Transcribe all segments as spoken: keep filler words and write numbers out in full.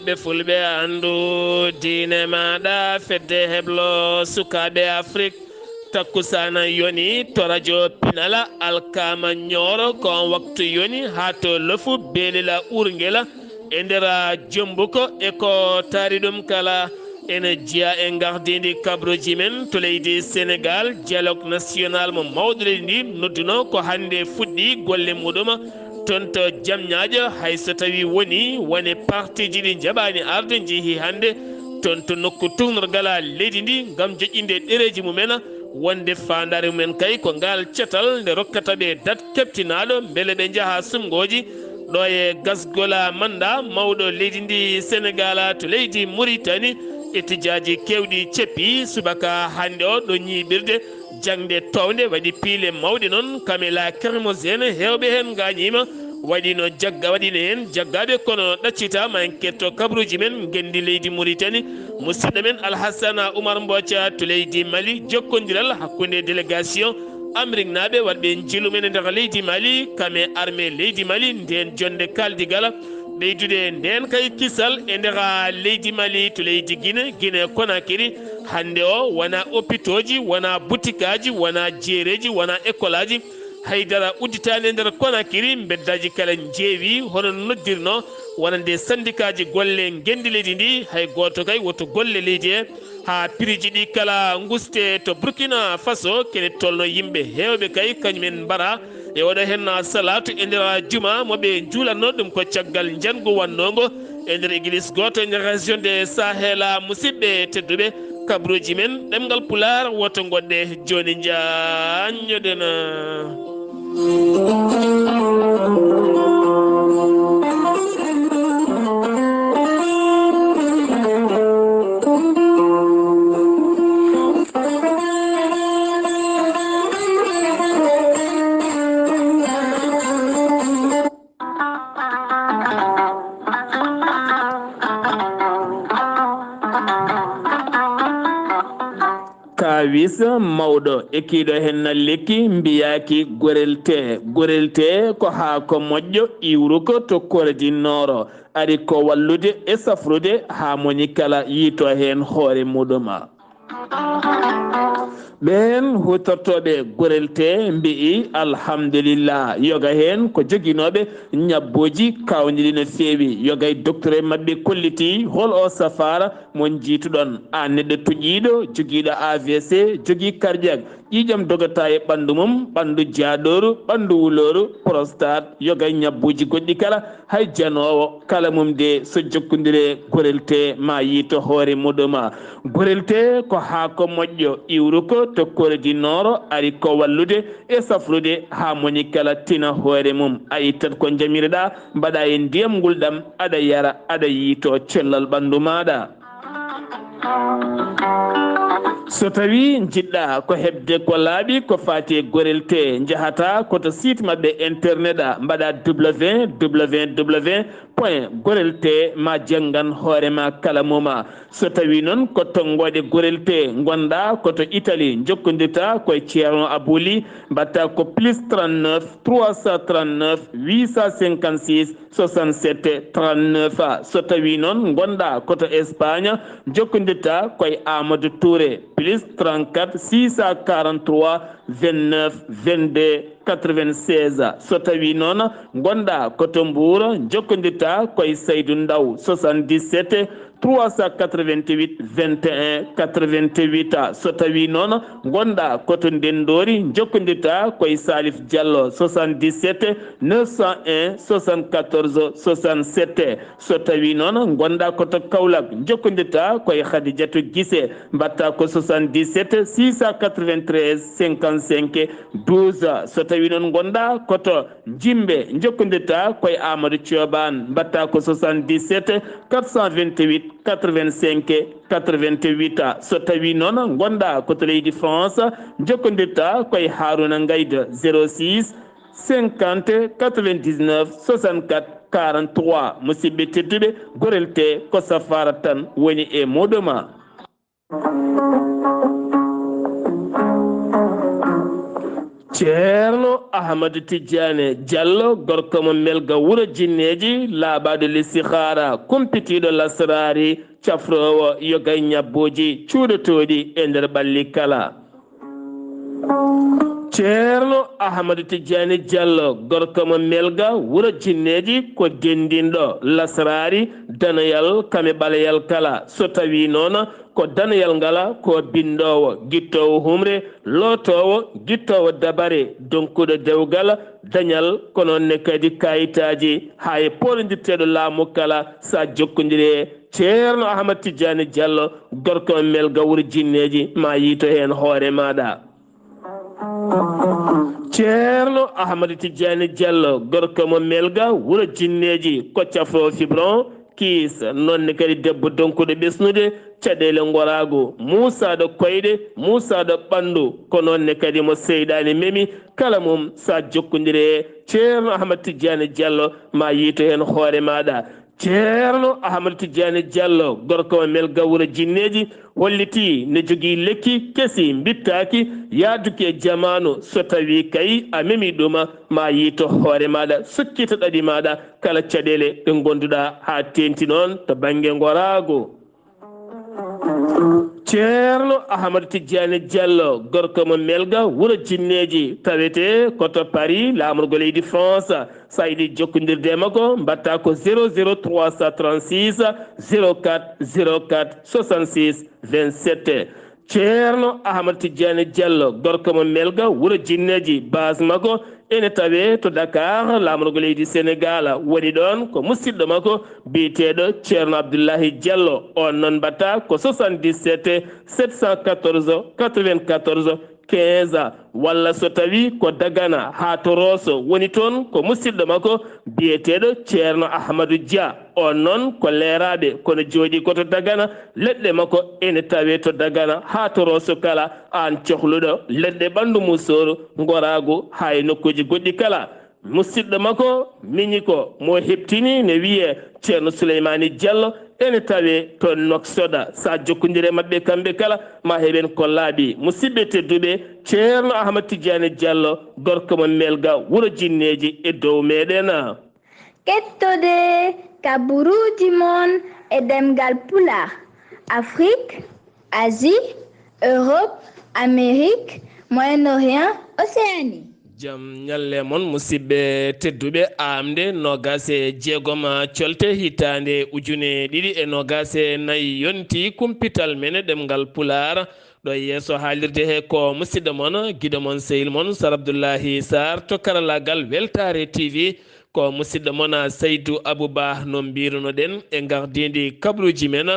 Ɓe fulɓe anndu diine maaɗa, fedde heblo sukaaɓe Afrik. Takkusaana yoni to rajo Pinala, alkaama Ñooro, ko on waktu yoni haa to Lofu, Beelila, Urngela, e nder Jombuko, e ko taari ɗum kala. Ene jeyaa e ngardiindi kabruuji men to leydi Senegaal, dialogue national mo mawɗo leydi ndi nodduno ko hannde fuɗɗi golle muɗum. Toon to Jamñaajo, hay so tawii wonii wone partiiji ɗi njaɓaani arde, njehii hannde toon to nokku tuugnorgal leydi ndi ngam joƴƴinde ɗereeji mumen, wonde faandaare mumen kay ko ngaal catal nde rokkata ɓe dat keɓtinaaɗo mbele ɓe njaha sumngooji. Ɗo e gasgol mandat mawɗo leydi ndi Senegaal to leydi Muritani, etijaaji keewɗi ceppi subaka hannde o ɗo ñiiɓirde. Jaŋde toownde waɗi piile mawɗe noon, kam e lacrymogène, heewɓe heen ngaañiima. Waɗino jagga, waɗino heen jaggaaɓe, kono ɗaccitaama. Enquête to kabruuji men ngenndi leydi Muritani. Musidɗo men Alhassana Oumar Mbooca to leydi Mali, jokkondiral hakkunde délégation Ameriknaaɓe waɗɓe njiilu men e nder leydi Mali, kam e armée leydi Mali, ndeen jonnde kaaldigal. Ɓeydude ndeen kay kisal e nder leydi Mali to leydi Guinée, Guinée Conakry. Hannde o wonaa opitooji, wonaa butikaaji, wonaa jeereeji, wonaa ekolaaji. Haydara udditaani e nder Conakry, mbeddaaji kala njeewi, hono no noddirnoo, wonande sandikaaji golle ngenndi leydi ndi, hay gooto kay woto golle leydi he, haa piriiji ɗi kala nguste. To Burkina Faso, kene tolno yimɓe heewɓe kay, kañumen mbara e oɗo henna salaatu e nder juma mo ɓe njuulatno, ɗum ko caggal njangu wannongo e nder église gooto e nder région de Sahel. Musidɓe tedduɓe, kabruuji men ɗemngal Pulaar woto ngoɗɗe jooni, njaanñoɗen. Kaawis mawɗo e kiiɗo heen na lekki mbiyaaki gorel tee. Gorel tee ko haako moƴƴo iwruko to kordi nooro, ari ko wallude e safrude haa moni kala yiito heen hoore muɗum. Ɓeen huutortooɓe gorel tee mbi'i alhamdulillah, yoga heen ko joginooɓe ñabbuuji kaawniiɗi no feewi. Yoga e docteur maɓɓe kollitii hol o safaara mo njiituɗon, aan neɗɗo tuƴiiɗo, jogiiɗo A V C, jogii cardiaque, ƴiiƴam dogata e ɓanndu mum, ɓanndu jaaɗooru, ɓanndu wulooru, prostate, yoga e ñabbuuji goɗɗi kala, hay janoowo kala mum de so jokkondire gorel tee ma yiito hoore muɗum. Gorel tee ko haako moƴƴo iwruko to kordi nooro, ari ko wallude e safrude haa moni kala tina hoore mum. A ittat ko njamireɗaa, mbaɗa e ndiyam ngulɗam, aɗa yara, aɗa yiito cellal ɓanndu maaɗa. So tawii njiɗɗaa ko heɓde ko laaɓi ko faati e gorel tee, njahataa ko to site maɓɓe internet, a mbaɗa W W W point gorel tee ma janngan hoore ma kala mum. So tawii noon ko tonngooɗe gorel tee ngonɗaa ko to Italie, njokkondirtaa ko e Ceerno Abuli, mbaɗtaa ko plus trente-neuf trois cent trente-neuf huit cent cinquante-six soixante-sept trente-neuf. So tawii noon ngonɗaa ko to Espagne, njokkondirtaa ko e Amadou Touré, plus trente-quatre six cent quarante-trois vingt-neuf vingt-deux quatre-vingt-seize. So tawii noon ngonɗaa ko to Mbuur, njokkondirtaa ko e Saydu Ndaw, soixante-dix-sept trois cent quatre-vingt-huit vingt et un quatre-vingt-huit. So tawii noon ngonɗaa ko to Ndenndoori, njokkondirtaa ko e Salif Diallo, soixante-dix-sept neuf cent un soixante-quatorze soixante-sept. So tawii noon ngonɗaa ko to Kaolack, njokkondirtaa ko e Khadijatou Guissé, mbaɗtaa ko soixante-dix-sept six cent quatre-vingt-treize cinquante-cinq douze. So tawii noon ngonɗaa ko to Jimbe, njokkondirtaa ko e Amadou Thioban, mbaɗtaa ko soixante-dix-sept quatre cent vingt-huit quatre-vingt-cinq quatre-vingt-huit. So tawii noon ngonɗaa ko to leydi France, njokkondirtaa ko e Harouna Ngaïda, zéro six cinquante quatre-vingt-dix-neuf soixante-quatre quarante-trois. Musidɓe tedduɓe, gorel tee ko safaara tan woni e muɗum. Ceerno Ahmadu Tijjaani Jallo, gorko mo Melga wuro Jinneeji, laaɓaaɗo listihaara, kumpitiiɗo lasraari, cafroowo yogay ñabbuuji cuuɗotooɗi e nder ɓalli kala. Ceerno Ahmadu Tijjaani Jallo, gorko mo Melga wuro Jinneeji, ko denndinɗo lasraari, danayal kame ɓaleyal kala. So tawii noon ko danayal ngala, ko binndoowo, gittoowo humre, lootoowo, gittoowo dabare, donkuɗo dewgal, dañal, ko noon ne kadi kayitaaji, haa e pooɗondirteeɗo laamu kala, so a jokkondiri e Ceerno Ahmad Tijjaani Jallo, gorko mo Melga wuro Jinneeji, ma yiito heen hoore maaɗa. Ceerno Ahmadu Tijjaani Jallo, gorko mo Melga wuro Jinneeji, ko cafroowo fibron, kiis, noon ne kadi debbo donkuɗo ɓesnude, caɗeele ngoraagu, muusaaɗo koyɗe, muusaaɗo ɓanndu, ko noon ne kadi mo seyɗaani memi, kala mum so a jokkondiri e Ceerno Ahmad Tijjaani Jallo, ma yiito heen hoore maaɗa. Ceerno Ahmad Tijjaani Jallo, gorko mo Melga wuro Jinneeji, hollitii ne jogii lekki kesi mbittaaki yaaduki e jamaanu, so tawii kay a memi ɗum, ma yiito hoore maaɗa, sukkita ɗaɗi maaɗa, kala caɗeele ɗe ngonnduɗaa haa teeŋti noon to bannge ngoraagu. Ceerno Ahmad Tijjaani Jallo, gorko mo Melga wuro Jinneeji, tawetee ko to Paris, laamorgo leydi France. So a yiɗi jokkondirde e makko, mbaɗtaa ko zéro zéro trois cent trente-six zéro quatre zéro quatre soixante-six vingt-sept. Ceerno Ahmad Tijjaani Jallo, gorko mo Melga wuro Jinneeji, base makko ene tawee to Dakar, laamorgo leydi Senegaal. Woni ɗoon ko musidɗo makko biyeteeɗo Ceerno Abdullahi Jallo. On noon mbaɗtaa ko soixante-dix-sept sept cent quatorze quatre-vingt-quatorze quinze, walla so tawii ko Dagana haa to Rooso, woni toon ko musidɗo makko biyeteeɗo Ceerno Ahmadu Dia. On noon ko leeraaɓe, kono jooɗii ko to Dagana. Leɗɗe makko ene tawee to Dagana haa to Rooso kala. Aan cohluɗo leɗɗe ɓanndu musooru, ngoraagu haa e nokkuuji goɗɗi kala, musidɗo makko miñi ko mo heɓtini ne wiyee Ceerno Suleymaani Jallo, ene tawee to Noksoda. So a jokkondiri e maɓɓe kamɓe kala, ma heɓen ko laaɓi. Musidɓe tedduɓe, Ceerno Ahmad Tijjaani Jallo, gorko mo Melga wuro Jinneeji, e dow meɗen. Kettode kaburuuji mon e ɗemngal Pulaar, Afrik, Asie, Europe, Amérique, Moyen-Orient, Océanie. Jam ñalle mon, musidɓe tedduɓe. Aamde noogaas e jeegom colte hitaande ujune ɗiɗi e noogaas e nayi yonti kumpital men ɗemngal Pulaar. Ɗo e yeeso haalirde he ko musidɗo mon, giɗo mon, sehil mon, Sar Abdullahi Sarr to karallaagal Weltaare T V. Ko musidɗo mon, Saydu Abu Ba, no mbirunoɗen e ngardiindi kabaruuji men.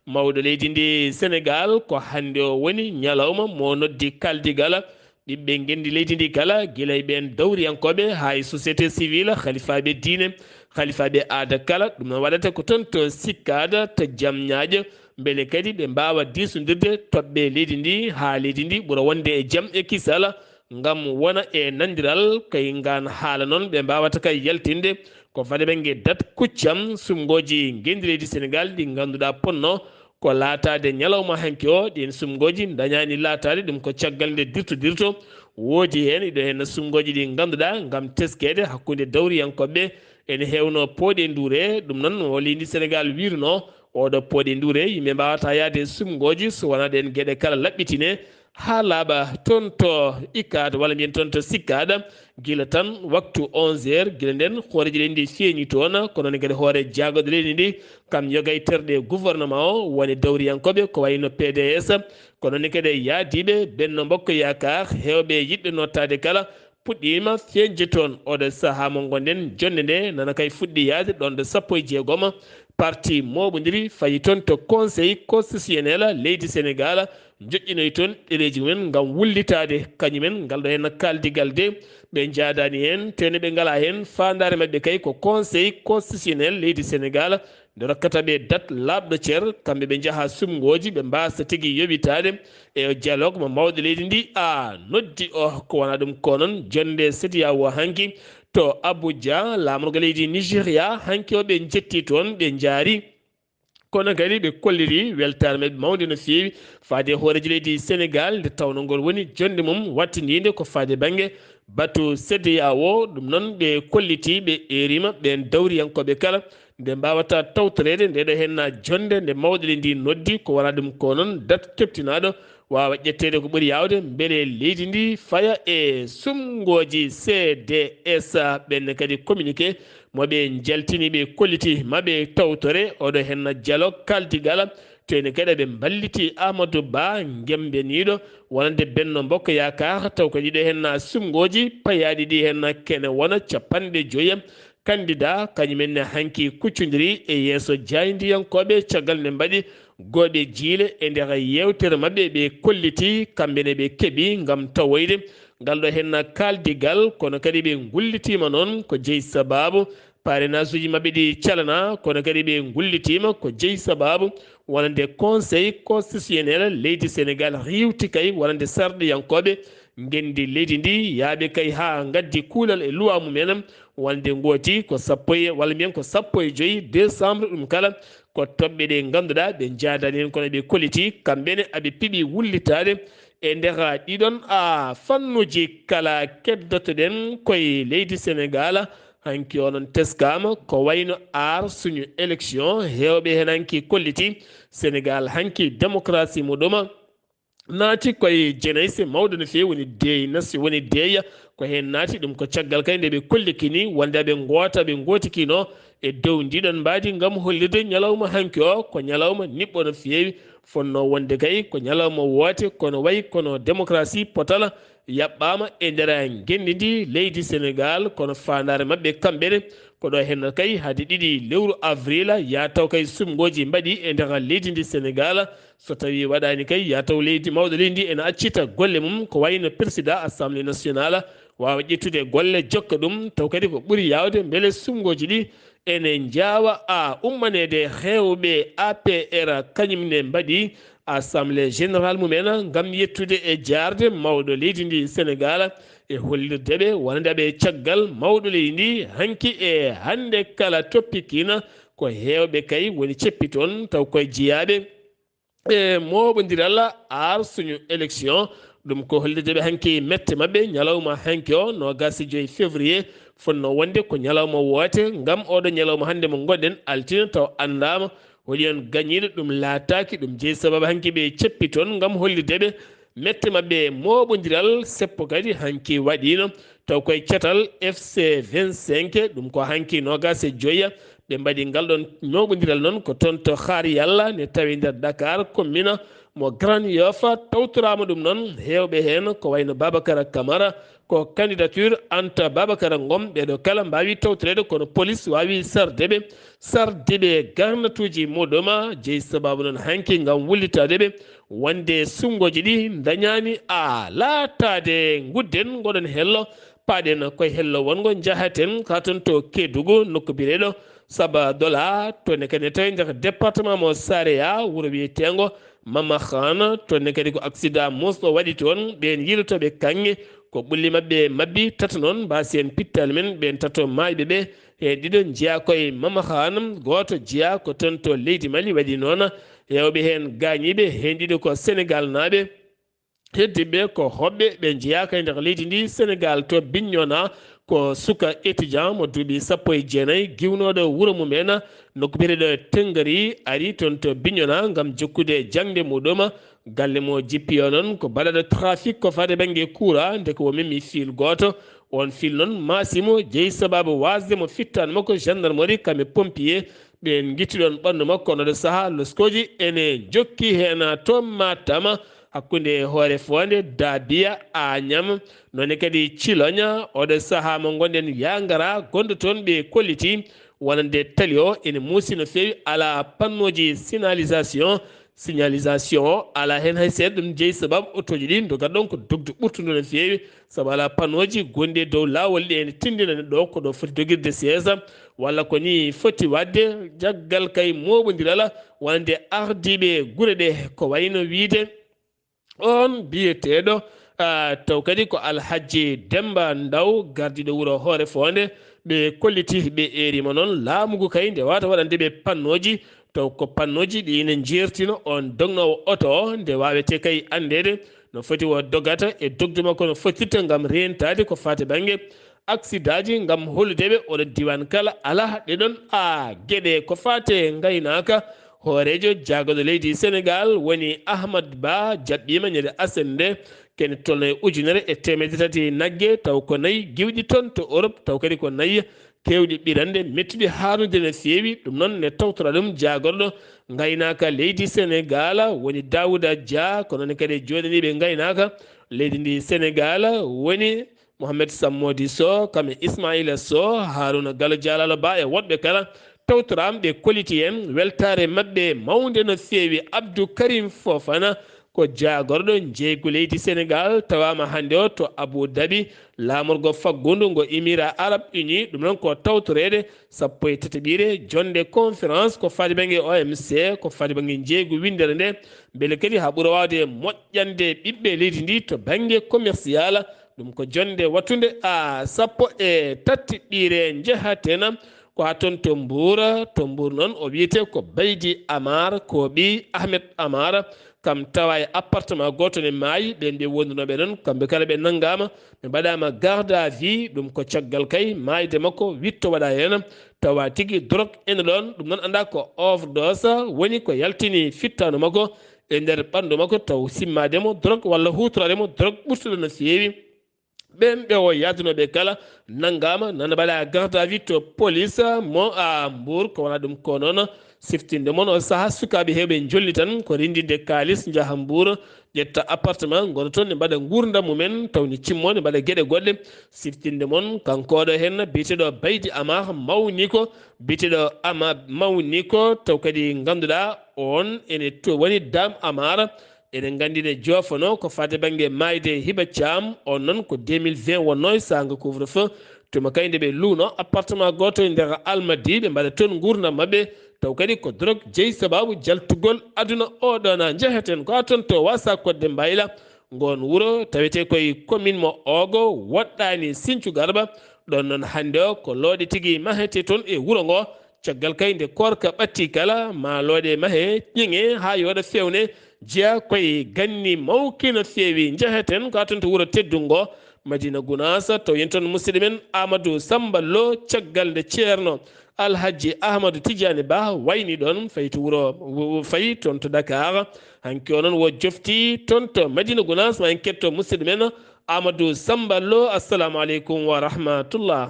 Mawɗo leydi ndi Senegaal, ko hannde o woni ñalawma mo noddi kaaldigal ɓiɓɓe ngenndi leydi ndi kala, gila e ɓeen dawriyankooɓe haa e société civile, halifaaɓe diine, halifaaɓe aada kala. Ɗum noon waɗata ko toon to Sikkaada, to Jam Ñaaƴo, mbele kadi ɓe mbaawa diisondirde toɓɓe leydi ndi haa leydi ndi ɓura wonde e jam e kisal, ngam wona e nanndiral. Kay ngaan haala noon ɓe mbaawata kay yaltinde ko fade bannge dat kuccam sumngooji ngenndi leydi Senegaal ɗi ngannduɗaa ponno ko laataade ñalawma hanki o. Ɗiin sumngooji ndañaani laataade, ɗum ko caggal nde dirto dirto woodi heen. Iɗo heen sumngooji ɗi ngannduɗaa ngam teskeede hakkunde dawriyankooɓe ene heewno pooɗe nduure. Ɗum noon o leydi Senegaal wirno oɗo pooɗe nduure, yimɓe mbaawata yaade sumngooji so wonaa ɗeen geɗe kala laɓɓitine haa laaɓa. Toon to Ikkaat, walla mbiyen toon to Sikkaat, gila tan waktu onze heures, gila ndeen hooreejo leydi ndi feeñi toon, ko noon kadi hoore jaagorɗe leydi ndi, kam yoga e terɗe gouvernement o, woni dawriyankooɓe ko wayi no P D S, ko noon kadi yaadiiɓe Benno Bokk Yaakaar, heewɓe yiɗɓe nottaade kala, puɗɗiima feeñde toon. Oɗo sahaa mo ngonɗen, jonnde nde nana kay fuɗɗi yaade ɗoon ɗo sappo e jeegom parti mooɓondiri fayi toon to Conseil constitutionnel leydi Senegaal, njoƴƴinoyi toon ɗereeji mumen ngam wullitaade kañumen ngal ɗo heen kaaldigal de. Ɓe njaadaani heen, tene ɓe ngalaa heen faandaare maɓɓe kay ko Conseil constitutionnel leydi Senegaal nde rokkata ɓe dat laaɓɗo cer, kamɓe ɓe njaha sumngooji, ɓe mbaasa tigi yoɓitaade e dialogue mo mawɗo leydi ndi a noddi o. Ko wona ɗum ko noon, jonnde C E D E A O hanki to Abuja, laamorgo leydi Nigeria, hanki o ɓe njetti toon, ɓe njaari Kono kadi ɓe kolliri weltaare maɓɓe mawnde no feewi faade e hooreejo leydi Senegaal, nde tawnoo ngol woni jonnde mum wattiniinde ko faade bannge batu C E D E A O. Ɗum noon, ɓe kolliti, ɓe eeriima ɓeen dawriyankooɓe kala nde mbaawata tawtoreede ndeɗo heen jonnde nde mawɗo leydi ndi noddi, ko wonaa ɗum ko noon dat keɓtinaaɗo waawa ƴetteede ko ɓuri yaawde mbele leydi ndi faya e sumngooji C D S. Ɓeen ne kadi communiqué mo ɓe njaltini, ɓe kolliti maɓɓe tawtore oɗo heen dialogue kaldigal, to ene kadi ɓe mballiti Amadou Ba ngembeniiɗo wonande Benno Bokk Yaakaar, taw ko ɗiɗo heen sumngooji payaaɗi ɗi heen kene wona capanɗe joyi candidat, kañum en ne hanki kuccondiri e yeeso jaayndiyankooɓe caggal nde mbaɗi gooɓe jiile e nder yeewtere maɓɓe. Ɓe kolliti kamɓe ne ɓe keɓi ngam tawoyde ngal ɗo heen kaaldigal, kono kadi ɓe ngullitiima noon ko jeyi sabaabu parrainage uji maɓɓe ɗi calana, kono kadi ɓe ngullitiima ko jeyi sabaabu wonande Conseil constitutionnel leydi Senegaal riiwti kay wonande sarɗiyankooɓe ngenndi leydi ndi, yaaɓe kay haa ngaddi kuulal e luwaa mum en, wonde ngooti ko sappo e, walla mbiyen ko sappo e joyi décembre, ɗum kala ko toɓɓe ɗe ngannduɗaa ɓe njaadaani heen, kono ɓe kolliti kamɓe ne aɓe piɓi wullitaade e nder ɗiɗon a fannuuji kala. Keddotoɗen koye leydi Senegaal, hanki o noon teskaama ko wayno Aar Suñu Élection, heewɓe heen hanki kolliti Senegaal hanki démocratie muɗum naati koye jenayse mawɗo no feewi, woni deey nasi, woni deeya ko heen naati. Ɗum ko caggal kay nde ɓe kollikini wonde aɓe ngoota, ɓe ngootikino e dow ndiɗon mbaadi ngam hollirde ñalawma hanki o ko ñalawma niɓɓo no feewi, fotnoo wonde kay ko ñalawma woote, kono wayi kono démocratie potala yaɓɓaama e nder ngenndi ndi leydi Senegaal, kono faandaare maɓɓe kamɓe ne ko ɗo heen kay hade ɗiɗi lewru avril, yaa taw kay sumngooji mbaɗi e nder leydi ndi Senegaal. So tawii waɗaani kay, yaa taw leydi, mawɗo leydi ndi ene accita golle mum, ko wayno président assemblée nationale waawa ƴettude golle jokka ɗum, taw kadi ko ɓuri yaawde mbele sumngooji ɗi ene njaawa a ummaneede. Heewɓe A P R kañum ne mbaɗi assemblée générale mum en ngam yettude e jaarde mawɗo leydi ndi Senegaal e hollirde ɓe wonande ɓe caggal mawɗo leydi ndi hanki e hannde kala toppikina ko heewɓe kay woni ceppi toon, taw koye jiyaaɓe e mooɓondiral Aar Suñu Élection. Ɗum ko hollirde ɓe hanki mette maɓɓe ñalawma hanki o, noogaas e joyi février, fotnoo wonde ko ñalawma woote ngam oɗo ñalawma hannde mo ngonɗen altine, taw anndaama holi on gañiiɗo. Ɗum laataaki, ɗum jeyi sababu hanki ɓe ceppi toon ngam hollirde ɓe mette maɓɓe mooɓondiral. Seppo kadi hanki waɗiino, taw koye catal F C vingt-cinq, ɗum ko hanki noogaas e joyi ɓe mbaɗi ngal ɗon mooɓondiral noon ko toon to Xaar Yalla ne tawi nder Dakar, commune mo Grand Yoff. Tawtoraama ɗum noon heewɓe heen ko wayno Babacar Camara, ko candidature Anta Babacar Ngom. Ɓeeɗo kala mbaawi tawtoreede, kono police waawi sarde ɓe, sarde ɓe garnatuuji muɗum. Jeyi sababu noon hanki ngam wullitaade ɓe wonde sumngooji ɗi ndañaani a laataade. Ngudden ngoɗon hello, paaɗen koye hello wonngo, njahaten haa toon to Kédougou, nokku biyeteeɗo Sabadola, toon ne kadi ne tawi nder département mo Saraya, wuro wiyeteengo Mama Khan. Toon ne kadi ko accident musɗo waɗi toon, ɓeen yiilotooɓe kaŋŋe ko ɓulli maɓɓe mabbi. Tato noon mbaasi en pittaali men, ɓeen tato maayɓe ɓe, heen ɗiɗo njeyaa koye Mama Khan, gooto jeyaa ko toon to leydi Mali, waɗi noon heewɓe heen gaañiiɓe, heen ɗiɗo ko Senegaal naaɓe. Heddiiɓe ko hoɓɓe, ɓe njeyaaka e nder leydi ndi Senegaal to Bignona. Ko suka étudiant mo duuɓi sappo e jeenayi, giwnooɗo wuro mum en nokku biyeteeɗo Tengari, ari toon to Bignona ngam jokkude jaŋde muɗum. Galle mo jippi o noon ko baɗaɗo trafic ko faade bannge kuura, nde ko o memi fil gooto. On fil noon maasi mo, jeyi sababu waasde mo fittaandu makko gendarmerie kam e pompier. Ɓe ngittiɗon ɓanndu makko, oɗo sahaa loskooji ene njokki heen to Matam, hakkunde Hoore Foonde, Daabiya, Aañam, noon ne kadi Ciloña. Oɗo sahaa mo ngonɗen Yaangara, gonɗo toon, ɓe kolliti wonande tali o ene muusi no feewi, alaa pannooji signalisation, signalisation o alaa heen hay seeɗa. Ɗum jeyi sababu otooji ɗi ndogat ɗon ko dogdu ɓurtundu no feewi, sabu alaa pannooji gonɗi e dow laawol ɗi ene tinndina neɗɗo ko ɗo foti dogirde seesa, walla ko ni foti waɗde. Jaggal kay mooɓondiral wonande ardiiɓe gure ɗe, ko wayno wiyde on biyeteeɗo, ah, taw kadi ko Alhaji Demmba Ndaw, gardiiɗo wuro Hoore Foonde, ɓe kolliti, ɓe eeriima noon laamu ngu kay nde waawata waɗande ɓe pannooji Taw ko pannooji ɗi ine njeertino oon dognoowo oto o, nde waawetee kay anndeede no foti o dogata e dogdu makko no fotirta ngam reentaade ko faati bannge aksidaaji, ngam hollude ɓe oɗo diiwaan kala alaa ɗe ɗoon a geɗe ko faati e ngaynaaka. Hooreejo jaagorɗo leydi Senegaal woni Ahmad Ba, jaɓɓiima ñande aset nde, kene tolno e ujunere e teemedde tati nagge, taw ko nayi giwɗi toon to Europe, taw kadi ko nayi keewɗi ɓirande mettuɗi haarude no feewi. Ɗum noon ne tawtora ɗum jaagorɗo ngaynaaka leydi Senegaal woni Daouda Dia, ko noon kadi e jooɗaniiɓe ngaynaaka leydi ndi Senegaal woni Mohamed Sammodi Sow, kam e Ismaila Sow, Haruna Gallo Jalalo Ba e woɗɓe kala tawtoraama ɓe kolliti en weltaare maɓɓe mawnde no feewi. Abdou Karim Fofana ko jaagorɗo njeeygu leydi Senegaal, tawaama hannde o to Abu Dhabi, laamorgo faggundu ngo Émirats Arabes Unis. Ɗum noon ko tawtoreede sappo e tataɓiire jonnde conférence ko faati bannge O M C, ko faati bannge njeeygu winndere nde, mbele kadi haa ɓura waawde moƴƴande ɓiɓɓe leydi ndi to bannge commercial. Ɗum ko jonnde wattunde a sappo e tataɓiire njehaten. Ko haa toon to Mbuur, to Mbuur noon o wiyetee ko Baydi Amar, ko ɓiy Ahmed Amar, kam tawa e appartement gooto ne maayi. Ɓeen ɓe wondunooɓe noon, kamɓe kala ɓe nanngaama, ɓe mbaɗaama garde à vue. Ɗum ko caggal kay maayde makko, witto waɗa heen, tawa tigi drogue ene ɗoon. Ɗum noon anndaa ko overdose woni ko yaltini fittaandu makko e nder ɓanndu makko, taw simmaade mo drogue walla huutoraade mo drogue ɓurtuɗo no feewi. Ɓeen ɓe o yahdunooɓe kala nanngaama, nana mbaɗa garde à vue to police mo a Mbuur. Ko wona ɗum ko noon siftinde mon o sahaa sukaaɓe heewɓe njolli tan ko renndinde kaalis, njaha Mbuur, ƴetta appartement, ngona toon ne mbaɗa nguurndam mumen, taw ne cimmoo ne mbaɗa geɗe goɗɗe. Siftinde mon kanko oɗo heen biyeteeɗo Baydi Amar mawni ko, biyeteeɗo Ama mawni ko, taw kadi ngannduɗaa oon ene to woni Dame Amar. Eɗen nganndi ne joofano ko faati bannge maayde Hiba Thiam, oon noon ko deux mille vingt wonnoo e saanga couvre-feu. Tuma kay nde ɓe luuno appartement gooto e nder Almadi, ɓe mbaɗa toon nguurndam maɓɓe, taw kadi ko drogue jeyi sabaabu jaltugol aduna o ɗoon. A njeheten ko haa toon to Waasa Kodde Mbayla, ngoon wuro tawetee koye commune mo Ogo, woɗɗaani Sinthiou Garba. Ɗoon noon hannde o ko looɗe tigi mahetee toon e wuro ngo. Caggal kay nde koorka ɓatti kala, maa looɗe mahe, ƴiŋe haa yooɗa fewne, jeya koye ganni mawki no feewi. Njeheten ko haa toon to wuro teddungo, Madina Gunaas, taw yen toon musidɗo men Amadou Samba Lo, caggal nde Ceerno Alhaji Ahmadou Tidiane Ba wayni ɗoon, fayi to wuro, fayi toon to Dakar. Hanki o noon wo jofti toon to Madina Gunaas, ma en ketto musidɗo men Amadou Samba Lo. Assalamu aleykum wa rahmatullah.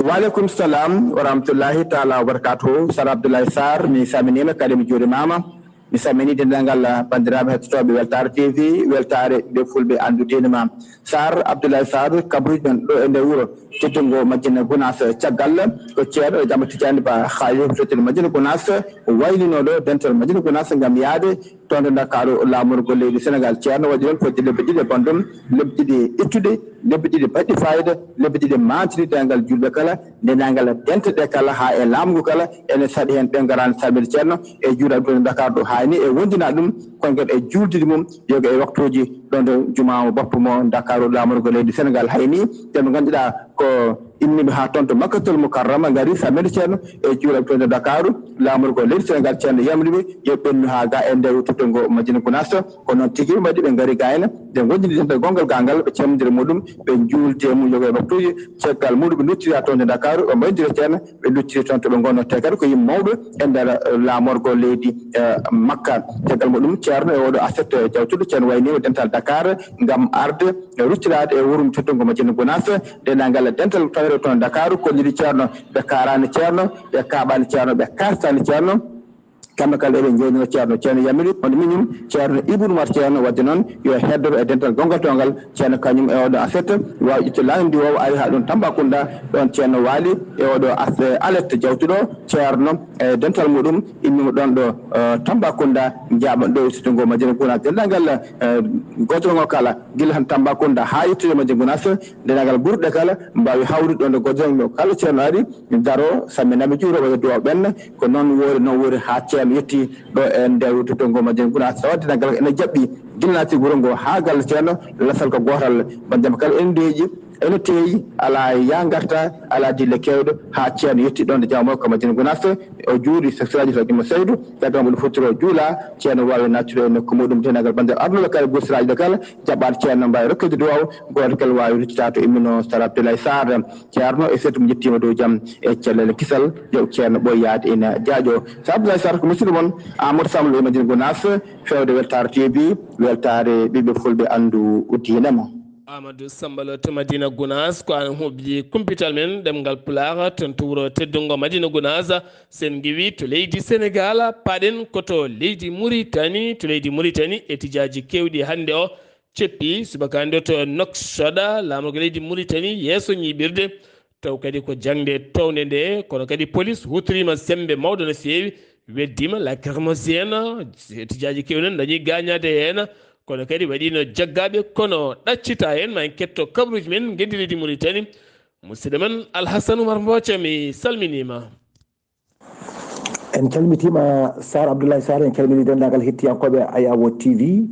Waaleykum salam wa rahmatullahi taala wa barakatuhu. Sar Abdoulaye Sarr, mi salminiima kadi mi juurimaama. Mi salmini denndaangal banndiraaɓe hettotooɓe Weltaare T V, Weltaare ɓe fulɓe anndude ma. Sar Abdoulaye Sarr, kabruɗen ɗo e nder wuro teddungo Madina Gunaas, caggal ko ceerno Jamba Tijani Ba, haalifaatul Madina Gunaas, waylino ɗo dental Madina Gunaas ngam yahde toon to Ndakaaru, laamorgo leydi Senegaal. Ceerno waɗi ɗoon fodde lebbi ɗiɗi e banndum, lebbi ɗiɗi ittude, lebbi ɗiɗi baɗɗi fayida, lebbi ɗiɗi maantini denndaangal juulɓe kala, denndaangal dental ɗe kala, haa e laamu ngu kala, ene saɗi heen ɓe ngaraani salminde ceerno e juulaaɓe to Ndakaaru ɗo. Haa ni e wondina ɗum, kono kadi e juuldude mum, yoga e waktuuji ɗoon to jumaa mo bappu mo Ndakaaru, laamorgo leydi Senegaal. Hay ni, te mo ngannduɗaa ko immiiɓe haa toon to Makkatul Mukarrama, ngari salminde ceerno e juulaaɓe to Ndakaaru, laamorgo leydi Senegaal, ceerno yamri ɓe yo ɓennu haa ga e nder teddungo Madina Gunaas. Ko noon tigi ɓe mbaɗi, ɓe ngari ga ene, ɓe ngondi dental gongal ga ngal, ɓe calmondiri muɗum, ɓe juuldi e mum yoga e waktuuji, caggal muɗum ɓe luttiri haa toon to Ndakaaru, ɓe mbaɗondiri ceerno, ɓe luttiri toon to ɓe ngonno te kadi ko yimɓe mawɓe e nder, eh, laamorgo leydi, eh, Makka. Caggal muɗum ceerno e oɗo aset, eh, jawtuɗo, ceerno wayniima dental Dakar ngam arde ruttiraade e wuro teddungo Madina Gunaas, denndaangal dental tawre toon Dakar, kolliri ceerno, ɓe kaaraani ceerno, ɓe kaaɓaani ceerno, ɓe kaastaani ceerno. Kamɓe kala eɓe njewnoo ceerno, ceerno yamiri, hono miñum, ceerno Ibnu Umar ceerno, waɗde noon yo heddoro e dental gongal toongal, ceerno kañum e oɗo aset, waawi ƴettude laamu ndi o ari haa ɗoon Tambacounda, ɗoon ceerno waali e oɗo as-, alet jawtuɗo ceerno e dental muɗum, immiima ɗoon ɗo, eh, Tambacounda, jaaɓa ɗo e suttungo Madina Gunaas. Denndaangal, eh, gootol ngol kala, gila tan Tambacounda haa yettude Madina Gunaas, denndaangal gurɗe kala mbaawi hawrude ɗoon ɗo gootol ngol kala ceerno ari, daro, samminaɓe juuro, waɗa duwaaw ɓenne, ko noon woori, noon woori haa ceerno yetti ɗo e nder wuttude ngoo Madina Gunaas. Tawa denndaangal ene jaɓɓi gila naati wuro ngoo haa galle ceerno, lasal ko gootal, banndiraaɓe kala ene ndeeƴi, Ene teeyi, alaa yaa ngarta, alaa dille keewɗe, haa ceerno yetti ɗoon nde jamma makko Madina Gunaas. O juuli safiraaji to Juma Saydu, caggal mum o fottiro o juula, ceerno waawi naattude e nokku muɗum, deendaangal banndiraaɓe arnooɓe kala, gusiraaji ɗe kala, jaɓɓaaɗo ceerno mbaawi rokkeede duwaaw, gooto kala waawi ruttitaade to immino Sar Abdoulaye Sarr. Ceerno e seetu mo njettiima dow jam e cellal e kisal, yo ceerno ɓooy yahde ina jaaƴo. Sar Abdoulaye Sarr ko musidɗo mon, Amadou Samb e Madina Gunaas, feewde weltaare T V, weltaare ɓiɓɓe fulɓe anndu diine mo. Amadou Samba Lo to Madina Gunaas, ko an huɓdi kumpital men ɗemngal Pulaar, toon to wuro teddungo Madina Gunaas. Sen ngiwi to leydi Senegaal, paɗen ko to leydi Muritani. To leydi Muritani, etijaaji keewɗi hannde o ceppi subaka hannde o to Nouakchott, laamorgo leydi Muritani, yeeso ñiiɓirde. Taw kadi ko jaŋde townde nde, kono kadi polis hutoriima semmbe mawɗo no feewi, weddiima lacrymogène, etijaaji keewɗi noon dañi gaañaade heen, kono kadi waɗiino jaggaaɓe, kono ɗaccita heen, ma en ketto kabaruuji men, ngenndireeji Muritani. Musidɗo men Alhasan Umar Mbooca, mi salminiima. En calmitiima, Sar Abdoulaye Sarr, en calminii denndaangal hettiyankooɓe Ayawo T V.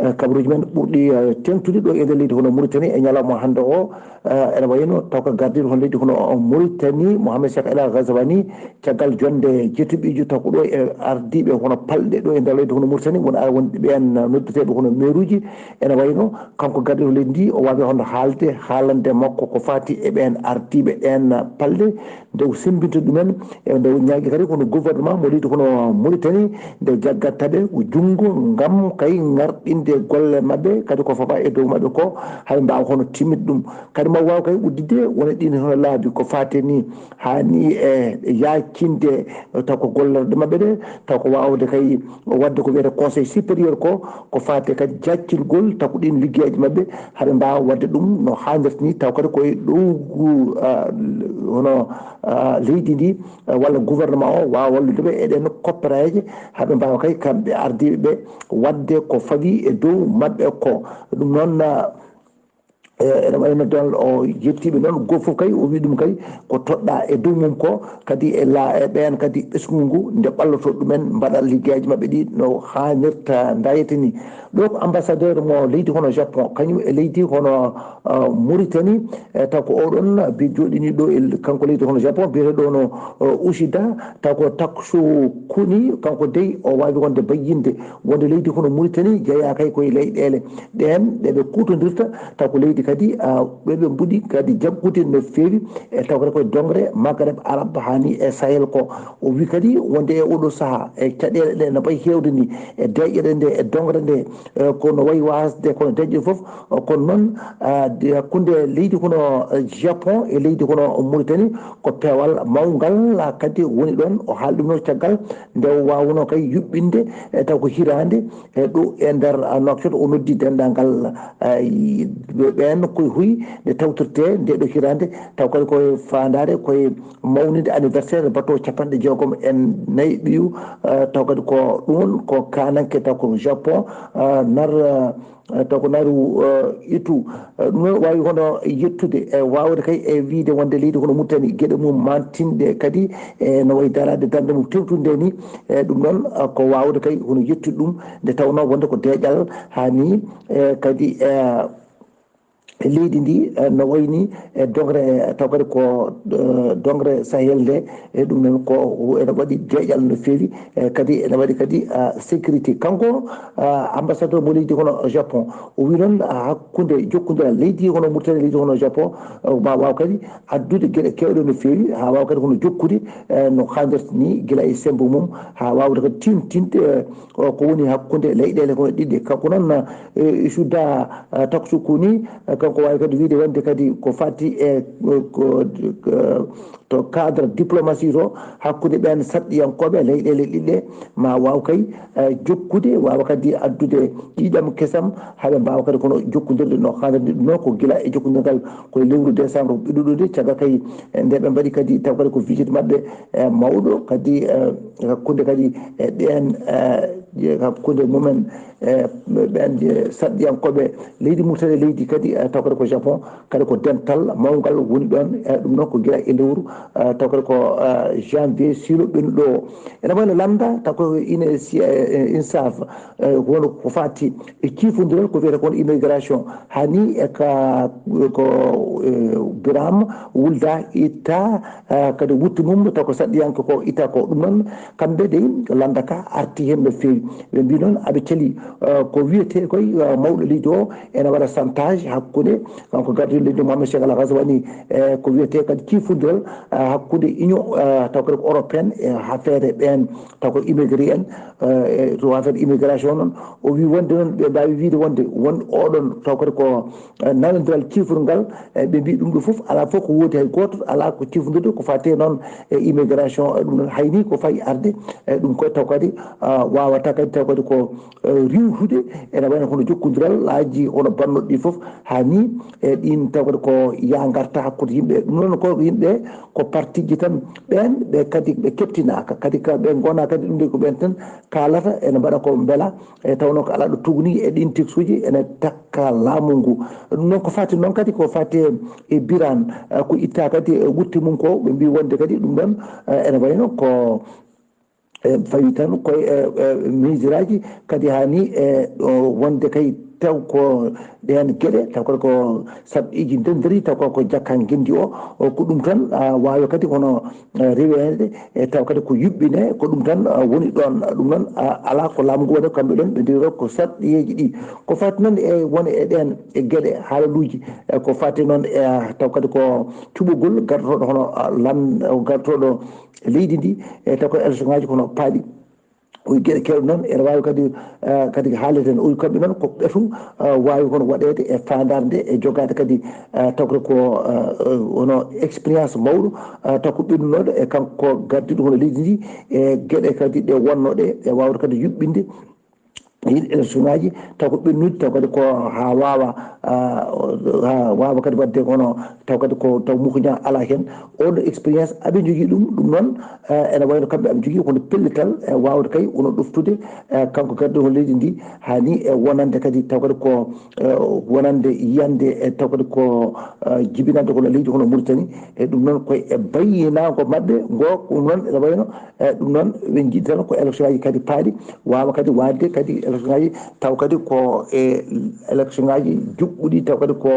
Eh, kabaruuji men ɓurɗi, eh, teeŋtude ɗo e nder leydi hono Muritani e ñalawma hannde o, eh, ene wayno taw ko gardiiɗo hono leydi hono Muritani, Mohamed Cheikh El Ghazouani, caggal jonnde jetuɓiijo taw ko ɗo e ardiiɓe hono palɗe ɗo e nder leydi hono Muritani, won ara wonɓe ɓeen noddeteeɓe hono meeruuji, ene wayno kanko gardiiɗo leydi ndi, o waawi hono haalde haalande makko ko faati e ɓeen ardiiɓe ɗeen palɗe, nde o semmbinta ɗumen, e nde o ñaagi kadi kono gouvernement mo leydi hono Mauritanie, nde jaggatta ɓe junngo ngam kay ngarɗinde golle maɓɓe, kadi ko fawa e dow maɓɓe ko, hay mbaawa hono timmit ɗum. Kadi ma waaw kay udditde wona ɗin hono laabi ko faati ni, haa ni e yaacinde taw ko gollorɗe maɓɓe ɗe, taw ko waawde kay waɗde ko wiyetee conseil supérieur ko, ko faati kadi jaccingol taw ko ɗin liggeyaaji maɓɓe, haɓe mbaawa waɗde ɗum no haanirta ni, taw kadi ko e ɗowgu, ah, hono, ah, leydi ndi, ah, walla gouvernement o waawa wallude ɓe e ɗeen koppereeje, haɓe mbaawa kay kamɓe ardiiɓe ɓe waɗde ko fawi e dow maɓɓe ko. Ɗum noon, ah, e, ene wayi no dal o yettiiɓe noon, gooto fof kay o wi ɗum kay ko toɗɗaa e dow mum ko, kadi e la, e ɓeen kadi ɓesngu ngu nde ɓallotoo ɗumen mbaɗa liggeyaaji maɓɓe ɗi no haanirta ndayete ni. Ɗo ko ambassadeur mo leydi hono Japon, kañum e leydi hono, ah, Mauritanie, e taw ko oɗon bi jooɗini ɗo e kanko leydi hono Japon, biyeteeɗo hono, ah, Uchida, taw ko Taksu Kuni, kanko dey o waawi wonde bayyinde wonde leydi hono Mauritanie jeyaa kay koye leyɗeele ɗeen ɗe ɓe kuutondirta, taw ko leydi kadi, ah, ɓe ɓe mbuɗi kadi jaggude no feewi, e taw kadi koye dongre Maghreb Arab haa ni e Sahel ko. O wi kadi wonde e oɗo sahaa e caɗeele ɗe no mbayi heewde ni, e deeƴere nde, e dongre nde, e ko no wayi waasde kono deeƴre fof, kono noon, ah, de-, hakkunde leydi hono, eh, Japon e leydi hono Mauritanie ko peewal mawngal, ah, kadi woni ɗoon. O haali ɗum noon caggal nde o waawno kay yuɓɓinde, e taw ko hiraande, e ɗo e nder, ah, Nouakchott, o noddi denndaangal, ah, ɓeen koye huy nde tawtirte nde ɗo hiraande, taw kadi koye faandaare koye mawninde anniversaire bateau capanɗe jeegom e nayi ɓiyu, ah, taw kadi ko ɗum ko kaananke taw ko Japon, ah, nar, ah, taw ko naru, ah, itu. Ah, ɗum noon waawi hono yettude e waawde kay e wiyde wonde leydi hono Mauritanie geɗe mum mantinɗe kadi e no wayi daraade darnde mum tewtude nde ni. E ɗum noon, ah, ko waawde kay hono yettude ɗum nde tawnoo wonde ko deeƴal haa ni, e kadi, e leydi ndi, e no wayi ni e dongre, e taw kadi ko, e dongre Sahel nde, e ɗum noon ko ene waɗi deeƴal no feewi, e kadi ene waɗi kadi, ah, sécurité. Kanko, ah, ambassadeur mo leydi hono Japon, o wi noon, ah, hakkunde jokkondiral leydi hono Mauritanie, leydi hono Japon, ah, ma waaw kadi addude geɗe keewɗe no feewi, haa waawa kadi hono jokkude, eh, no haanirta ni, gila e semmbe mum, haa waawde kadi tintinde, eh, o, ko woni hakkunde leyɗeele ko ɗiɗi. Kanko noon, eh, Shuda, eh, Taksu Kuni, eh, kanko waawi kadi wiyde wonde kadi ko faati e, eh, ko, ko, to cadre diplomatie to, hakkunde ɓeen sarɗiyankooɓe leyɗeele ɗiɗi ɗe, ma waaw kay, eh, jokkude, waawa kadi addude ƴiiƴam kesam, haa ɓe mbaawa kadi kono jokkondirde no haanirta ni. Ɗum noon ko gila e jokkondirgal koye lewru décembre ɓiɗɗo ɗo de, caggal kay, eh, nde ɓe mbaɗi kadi taw kadi ko visite maɓɓe, eh, mawɗo kadi, eh, hakkunde kadi, eh, ɗeen, eh, hakkunde mumen, e ɓen sarɗiyankooɓe leydi Mauritanie, leydi kadi, e, taw kadi ko Japon, kadi ko dental mawngal woni ɗon, e, ɗum noon ko gila e lewru, e, taw kadi ko, e, janvier, siilo ɓennuɗo o. Ene wayno lannda, taw ko ine si-, e, e, insaf, e, woni ko fati e ciifondiral ko wiyetee kon immigration, hani e ka ko, e, Birame Wulda itta, e, kadi wutte mum taw ko sarɗiyanke ko itta ko. Ɗum noon kamɓe dey lannda ka arti heen no feewi. Ɓe mbi noon aɓe cali, e, ko wiyetee koy, e, mawɗo leydi o ene waɗa chantage hakkunde kanko gardiiɗo leydi Mohamed Cheikh Al Ghazouani, e, ko wiyetee kadi ciifondiral, e, hakkunde union, e, taw kadi ko européenne e affaire ɓeen taw ko immigré en, e, to affaire immigration noon. O wi wonde noon ɓe mbaawi wiide wonde won oɗon taw kadi ko, e, nanondiral ciifrungal, e, ɓe mbi ɗum ɗo fof alaa fof ko woodi hay gooto alaa ko ciifrondirde ko fate noon e immigration, e, ɗum noon hayni ko fayi arde, e, ɗum koye taw kadi, a, wawata kadi taw kadi ko, e, riwtude ene wayno hono jokkondiral laaji hono bannoɗi ɗi fof, hani e ɗin taw kadi ko ya ngarta hakkude yimɓe. Ɗum noon ko yimɓe ko partiji tan ɓen ɓe kadi ɓe keptinaka kadi ka ɓe gona kadi ɗum de ko ɓen tan kalata ene mbaɗa ko beela, e tawno ko ala ɗo tugni e ɗin textuji ene takka laamu ngu. Ɗum noon ko fati noon kadi ko fati e Birane, e, ko itta kadi e wutte mum ko ɓe mbi wonde kadi ɗum ɗon, e, ene wayno ko, e, fawi tan koye, e, e, miijiraaji kadi hani e ɗo wonde kay taw ko ɗeen geɗe taw kadi ko sarɗiiji ndennderi taw ko, ko jakka ngenndi o, o ko ɗum tan, a, waawi kadi kono, e, reweede e taw kadi ko yuɓɓine ko ɗum tan, a, woni ɗoon. Ɗum noon, a, alaa ko laamu ngu waɗi kamɓe ɗoon ɓe ndiro ko sarɗiyeeji ɗi ko fati noon e wone e ɗeen e geɗe haalaluuji, e ko fati noon e, a, taw kadi ko cuɓugol gartotooɗo hono, a, lan-, gartotooɗo leydi ndi, e taw ko élection ngaji kono paaɗi. Oyi geɗe kewɗe noon ene waawi kadi, eh, kadi haalede heen. Oyi kamɓe noon ko ɓetum, eh, waawi kono waɗeede e faandaare nde e jogaade kadi, eh, taw ko, eh, eh, hono expérience mawɗo, eh, taw ko ɓennunooɗo e kanko gardiiɗo hono leydi ndi e geɗe kadi ɗe wonnooɗe e waawde kadi yuɓɓinde ɗiin élection ngaji taw ko ɓennude taw kadi ko haa waawa, ah, haa waawa kadi waɗde kono taw kadi ko taw mukuña alaa heen. Oon expérience aɓe njogii ɗum, ɗum noon, eh, ene wayno kamɓe aɓe njogii kono pellital e waawde kay wono ɗoftude, eh, kanko gardiiɗo leydi ndi, haa ni e wonande kadi taw kadi ko, eh, wonande yiyande e taw kadi ko, eh, jibinande kono leydi kono Mauritanie. E ɗum noon koye e bayyinaango maɓɓe ngo, ɗum noon ene wayno, e ɗum noon ɓe njiɗi tan ko élection ngaji kadi paaɗi, waawa kadi waɗde kadi élection ngaji taw kadi ko e élection ngaji juɓɓuɗi taw kadi ko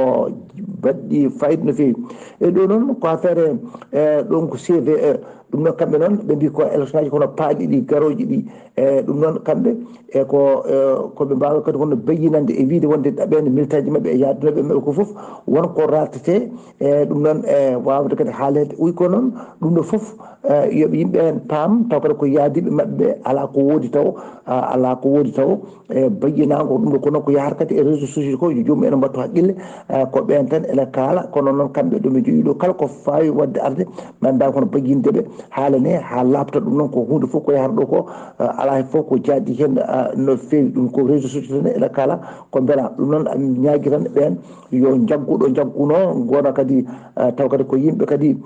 baɗɗi fayida no feewi. E ɗo noon ko affaire, e ɗon ko C V E, ɗum noon kamɓe noon ɓe mbi ko élection ngaji kono paaɗi ɗi garooji ɗi, e ɗum noon kamɓe e ko, e ko ɓe mbaawa kadi kono bayyinande e wiide wonde ɓeen militaji maɓɓe e yaadunooɓe maɓɓe ko fof won ko rartete, e ɗum noon e waawde kadi haaleede. Oyi ko noon ɗum ɗo fof, e yoɓe yimɓe heen paam taw kadi ko yaadiiɓe maɓɓe alaa ko woodi taw, a, alaa ko woodi taw. E bayyinaango ɗum ɗo kono ko yahata kadi e réseau sociaux ko yo joomum en mbattu haqqille, e ko ɓeen tan ene kaala kono noon kamɓe ɗo ɓe njogii ɗo kala ko faawi waɗde arde ma mbaawi kono bayyinde ɓe haalane haa laaɓta. Ɗum noon ko huunde fof ko yahata ɗo ko, e, alaa heen fof ko jaadi heen, e, no feewi. Ɗum ko réseau sociaux tan ene kaala ko mbela ɗum noon am ñaagi tan ɓeen yo njaggu ɗo njaggunoo ngona kadi, e, taw kadi ko yimɓe kadi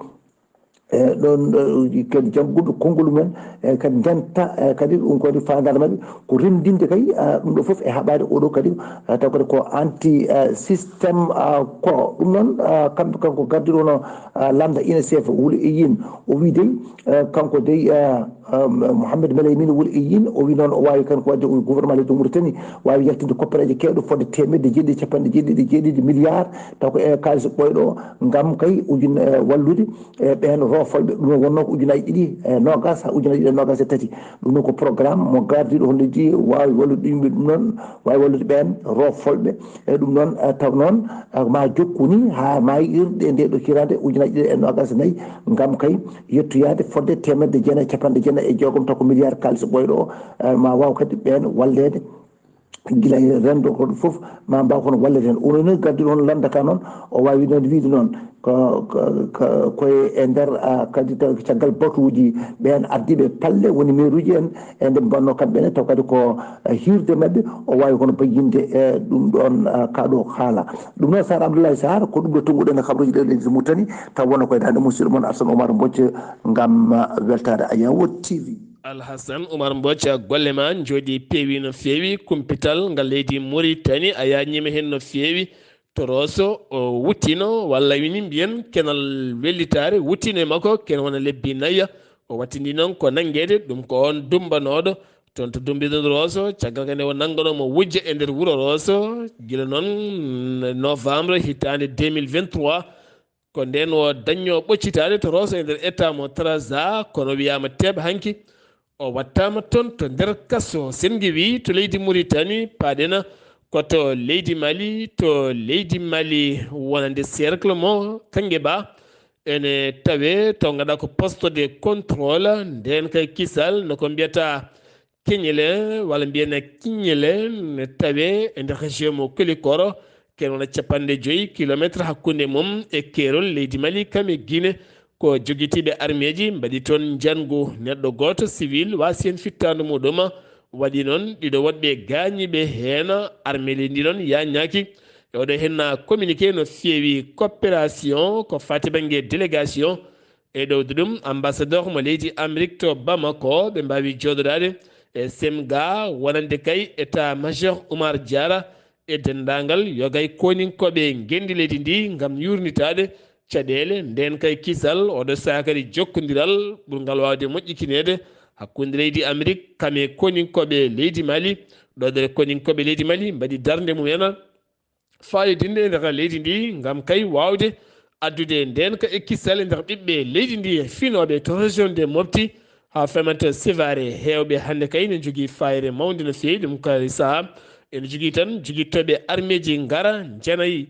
e ɗon, e, kadi jannguɓe konngol mumen, e, kadi ndenta, e, kadi ɗum ko waɗi faandaare maɓɓe ko renndinde kay, e, ɗum ɗo fof e haɓaade oɗo kadi, e, taw kadi ko anti, e, système, e, ko ɗum noon, e, kamɓe kanko gardiiɗo hono, e, lannda UNICEF wuli e yin o wi dey, e, kanko dey, e, e, Mouhamed Melaymine wuli e yin o wi noon o waawi kan ko waɗde o gouvernement leydi Mauritanie waawi yaltinde koppereeje keewɗe fodde teemedde jeeɗiɗi capanɗe jeeɗiɗi jeeɗiɗi milliard taw ko e kaalis ɓooyɗo o ngam kay ujun, e, wallude e ɓeen roofolɓe, ɗum wonnoo ko ujunaaji ɗiɗi e noogaas haa ujunaaji ɗiɗi e noogaas e tati. Ɗum noon ko programme mo gardiiɗo hono leydi waawi wallude yimɓe, ɗum noon waawi wallude ɓeen roofolɓe. E ɗum noon, e, taw noon, e, ma jokku ni haa maayirɗe nde ɗo hiraande ujunaaji ɗiɗi e noogaas e nayi, ngam kay yettoyaade fodde teemedde jeenayi e capanɗe jeenayi e jeegom taw ko milliard kaalis ɓooyɗo o, e, ma waaw kadi ɓeen walleede. Gila e renndo ko ɗum fof ma mbaaw kono wallete heen. Onon noon gardiiɗo hono lannda ka noon, o waawi noon wiide noon ko, ko, ko, koye e nder, a, kadi taw caggal batuuji ɓeen ardiiɓe palle woni meeruuji en, e nde mbanno kamɓe ne taw kadi ko, a, hiirde maɓɓe, o waawi kono bayyinde e ɗum ɗoon, a, kaa ɗo haala. Ɗum noon Sar Abdoulaye Sar ko ɗum ɗo tonnguɗen e kabaruuji ɗe leydi Mauritanie, taw wonno koye daande musiɗɗo mon Arsane Oumar Mbodj ngam, a, weltaade Ayawo T V. Alhasan Umar Mbooc, golle ma njooɗi peewi no feewi. Kumpital ngal leydi Muritani, a yaañiima heen no feewi. To Rooso o wuttino, walla wini mbiyen kenal wellitaare wuttino e makko, ken wona lebbi nayya. O wattindi noon ko nanngeede, ɗum ko oon dummbanooɗo. Toon to Dumbiɗo Rooso, caggal kadi o nannganooma wujja e nder wuro Rooso, gila noon novembre hitaande deux mille vingt-trois. Ko ndeen o dañnoo ɓoccitaade to Rooso e nder état mo Trarza, kono wiyaama teeɓ hanki. O wattaama toon to nder kaso Senngiwi to leydi Muritani, paaɗena ko to leydi Mali, to leydi Mali wonande cercle mo Kanngeba. Ene tawee to ngannduɗaa ko poste de contrôle, ndeen kay kisal no ko mbiyata Keñele, walla mbiyen Kiñele, ne tawee e nder région mo Kolikoro, ken wona capanɗe joyi kilometre hakkunde mum e keerol leydi Mali, kam e Guinée. Ko jogitiiɓe armeeji mbaɗi toon njanngu neɗɗo gooto civil waasi heen fittaandu muɗum. Waɗi noon ɗiɗo woɗɓe gaañiiɓe heen, armée leydi noon yaañaaki. E oɗo heen communiqué no feewi coopération ko faati bannge délégation. E ɗowde ɗum, ambassadeur mo leydi Amérique to Bamako, ɓe mbaawi jooɗodaade e Semga, wonande kay état major Oumar Diarra e denndaangal yogay koninkooɓe ngenndi leydi ndi ngam yuurnitaade caɗeele. Ndeen kay kisal, oɗo sahaa kadi jokkondiral ɓurngal waawde moƴƴikineede hakkunde leydi Amérique kam e koninkooɓe leydi Mali. Ɗo ɗo koninkooɓe leydi Mali mbaɗi darnde mum en faalidinde e nder leydi ndi, ngam kay waawde addude ndeen ka e kisal e nder ɓiɓɓe leydi ndi e finooɓe to région de Mopti haa Fimante Sévaré. Heewɓe hannde kay ne njogii faayre mawnde no feewi, ɗum kadi sahaa ene jogii tan jogittooɓe armeeji ngara njanay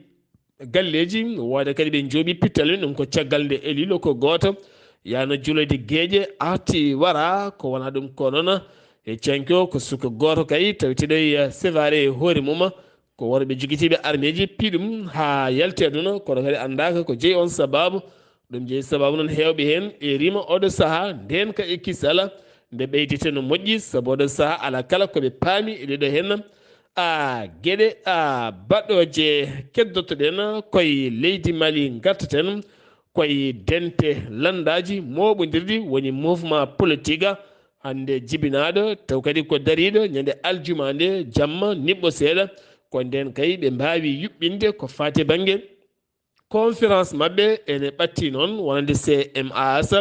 galleeji, wooda kadi ɓe njooɓi pittali, ɗum ko caggal nde elilo ko gooto yaano juloyde geeƴe arti wara, ko wona ɗum ko noon e canki o ko suka gooto kay tawiteɗo e Sévaré e hoore mum. Ko worɓe jogitiiɓe armeeji piɗum haa yalti aduna, kono kadi anndaaka ko jeyi on sababu. Ɗum jeyi sababu noon heewɓe heen e rima oɗo sahaa ndeen ka e kisala nde ɓeydite no moƴƴi, sabu oɗo sahaa alaa kala ko ɓe paami e ɗeɗo heen a geɗe a baɗɗooje keddotoɗen koye leydi Mali ngartaten koye dente lanndaaji mooɓondirɗi woni mouvement politique. Hannde jibinaaɗo, taw kadi ko dariiɗo ñande aljuma nde jamma niɓɓo seeɗa, ko ndeen kay ɓe mbaawi yuɓɓinde ko faati bannge conférence maɓɓe ene ɓatti noon wonande C M A S.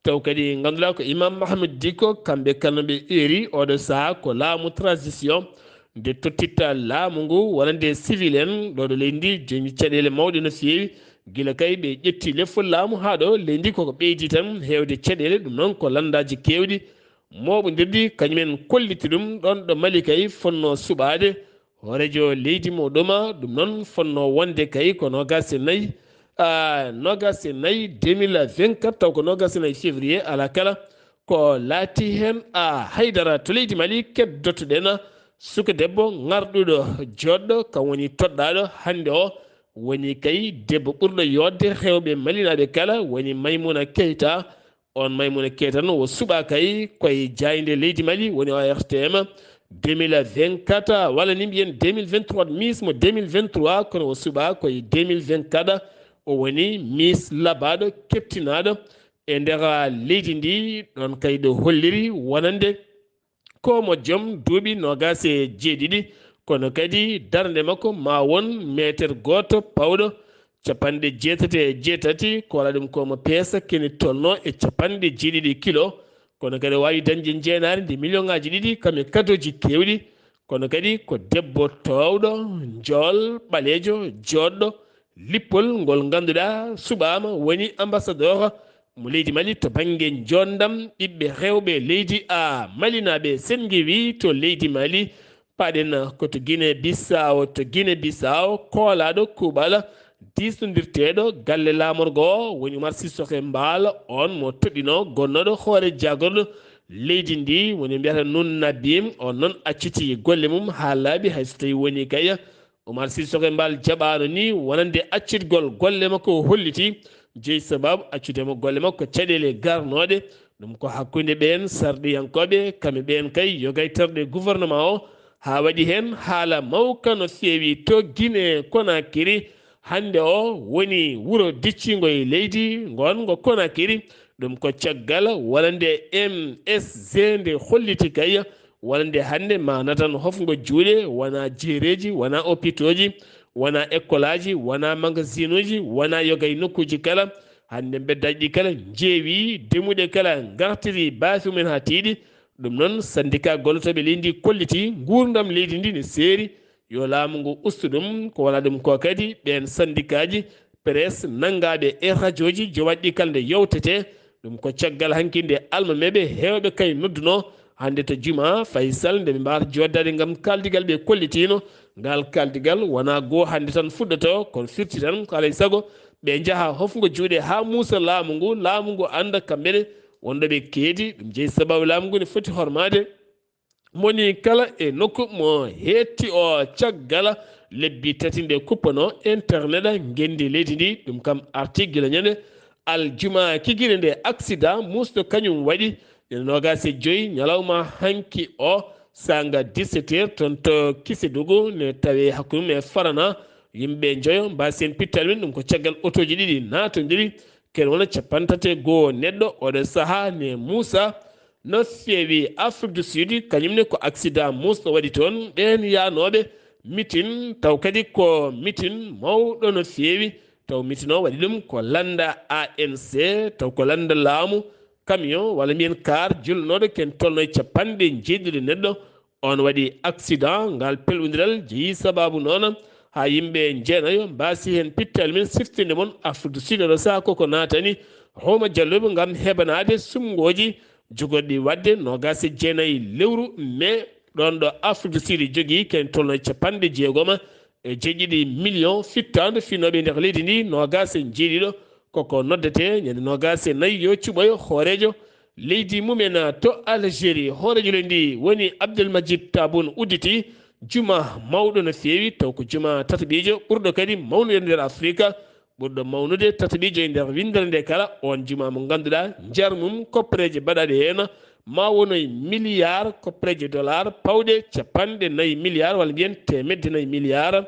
Taw kadi ngannduɗaa ko Imam Mahamadou Dicko, kamɓe kala no ɓe eeri oɗo sahaa ko laamu transition, nde tottitta laamu ngu wonande civil en, ɗo ɗo leydi ndi joñi caɗeele mawɗe no feewi. Gila kay ɓe ƴetti lefol laamu haa ɗo, leydi koko ɓeydi tan heewde caɗeele, ɗum noon ko lanndaaji keewɗi mooɓondirɗi, kañumen kolliti ɗum ɗoon ɗo Mali kay fonnoo suɓaade hooreejo leydi mo ɗoma, ɗum noon fonnoo wonde kay ko noogaas e nayi, ah, noogaas e nayi deux mille vingt-quatre, taw ko noogaas e nayi février, alaa kala ko laati heen, ah, haydara to leydi Mali. Keddotoɗen suka debbo ŋarɗuɗo joɗɗo, kam woni toɗɗaaɗo hannde o, woni kay debbo ɓurɗo yodde rewɓe malinaaɓe kala, woni Maimouna Keita. On Maimouna Keita noon o suɓaa kay koye jaaynde leydi Mali, woni O R T M deux mille vingt-quatre, walla ni mbiyen deux mille vingt-trois, Miss mo deux mille vingt-trois, kono o suɓaa koye deux mille vingt-quatre, o woni Miss labaaɗo, keptinaaɗo e nder leydi ndi. Ɗoon kay ɗo holliri wonande ko mo joom duuɓi noogaas e jeeɗiɗi, kono kadi darnde makko ma won meeter gooto pawɗo capanɗe jeetati e jeetati, ko waɗa ɗum ko mo peesa kene tolno e capanɗe jeeɗiɗi kilo, kono kadi o waawi dañde njeenaari ndi million ŋaaji ɗiɗi, kam e kadooji keewɗi, kono kadi ko debbo toowɗo, njool, ɓaleejo, joɗɗo, lippol ngol ngannduɗaa suɓaama, woni ambassadeur mo leydi Mali to bannge njoonndam ɓiɓɓe rewɓe leydi a malinaaɓe Senngewi to leydi Mali. Paɗen ko to Guinée Bissau, to Guinée Bissau, koolaaɗo kuuɓal diisnondirteeɗo galle laamorgo o woni Oumar Sissoko Embaló, on mo toɗɗinoo gonnooɗo hoore jaagorɗo leydi ndi, woni mbiyata Noun Nabi. On noon acciti golle mum haa laaɓi, hay so tawii woni kay Oumar Sissoko Embaló jaɓaano ni wonande accitgol golle makko, o holliti jeyi sababu accude mo golle makko caɗeele garnooɗe. Ɗum ko hakkunde ɓeen sarɗiyankooɓe, kamɓe ɓeen kay yogay terɗe gouvernement o, haa waɗi heen haala mawka no feewi to Guinée Conakry. Hannde o woni wuro diccingo e leydi ngon ngo Conakry. Ɗum ko caggal wonande M S G nde holliti kay wonande hannde maana tan hofngo juuɗe, wonaa jeereeji, wonaa opitooji, wonaa ekkolaaji, wonaa magasinuuji, wonaa yoga e nokkuuji kala. Hannde mbeddaaji ɗi kala njeewi, demuɗe kala ngartiri baafe mumen haa tiiɗi. Ɗum noon, sanndikaa gollotooɓe leydi ndi kolliti nguurndam leydi ndi ne seeri, yo laamu ngu ustu ɗum. Ko wonaa ɗum ko kadi, ɓeen sanndikaaji, presse, nanngaaɓe e rajooji, jowaaɗi ɗi kala nde yewtetee. Ɗum ko caggal hanki nde almameeɓe heewɓe kay noddunoo hannde to juma Faysal, nde ɓe mbaawata jooɗdaade ngam kaaldigal ɓe kollitiino. Ngal kaaldigal wonaa goo hannde tan fuɗɗotoo, kono firti tan ko alaa e sago ɓe njaha hofngo juuɗe haa muusa laamu ngu, laamu ngu annda kamɓe ne wonɗo ɓe keedi. Ɗum jeyi sabaabu laamu ngu ne foti hormaade. Moni kala e nokku mo heetti o caggal lebbi tati nde kuppanoo internet ngenndi leydi ndi, ɗum kam arti gila ñande aljuma kikiri nde accident muusɗo kañum waɗi ñande noogaas e joy ñalawma hanki o saanga dix-sept heures toon to Kisedugu ne tawi hakkunde mum e Farana. Yimɓe njoyo mbaasi heen pittaali mum, ɗum ko caggal otooji ɗiɗi naatondiri, kene wona capanɗe tati e goo neɗɗo. Oɗo sahaa ne muusa no feewi. Afrique du Sud, kañum ne ko accident muusɗo waɗi toon. Ɓeen yaanooɓe mitin, taw kadi ko mitin mawɗo no feewi. Taw mitin o waɗi ɗum ko lannda A N C, taw ko lannda laamu, camion walla mbiyen car, julnooɗo ken tolno e capanɗe jeeɗiɗi neɗɗo. On waɗi accident, ngal pelɓondiral jeyi sabaabu noon haa yimɓe jeenayo mbaasi heen pittaali mum. Siftinde mon, Afrique du Sud oɗo sahaa koko naatani hooma jalluɓe ngam heɓanaade suɓngooji jogorɗi waɗde noogaas e jeenayi lewru mee. Ɗoon ɗo Afrique du Sud jogii ken tolno e capanɗe jeegoma e jeeɗiɗi million fittaandu finnooɓe e nder leydi ndi, noogaas e jeeɗiɗo koko noddetee ñande noogaas e nayi yo cuɓoyo hooreejo leydi mumen to Algérie. Hooreejo leydi ndi woni Abdel Majid Tabun udditi juma mawɗo no feewi, taw ko juma tataɓiijo ɓurɗo kadi mawnude nder Afrika, ɓurɗo mawnude tataɓiijo e nder winndere nde kala. On juma mo ngannduɗaa njar mum koppereeje baɗaɗe heen ma wonoy milliard koppereeje dollar pawɗe capanɗe nayi milliard, walla mbiyen teemedde nayi milliard.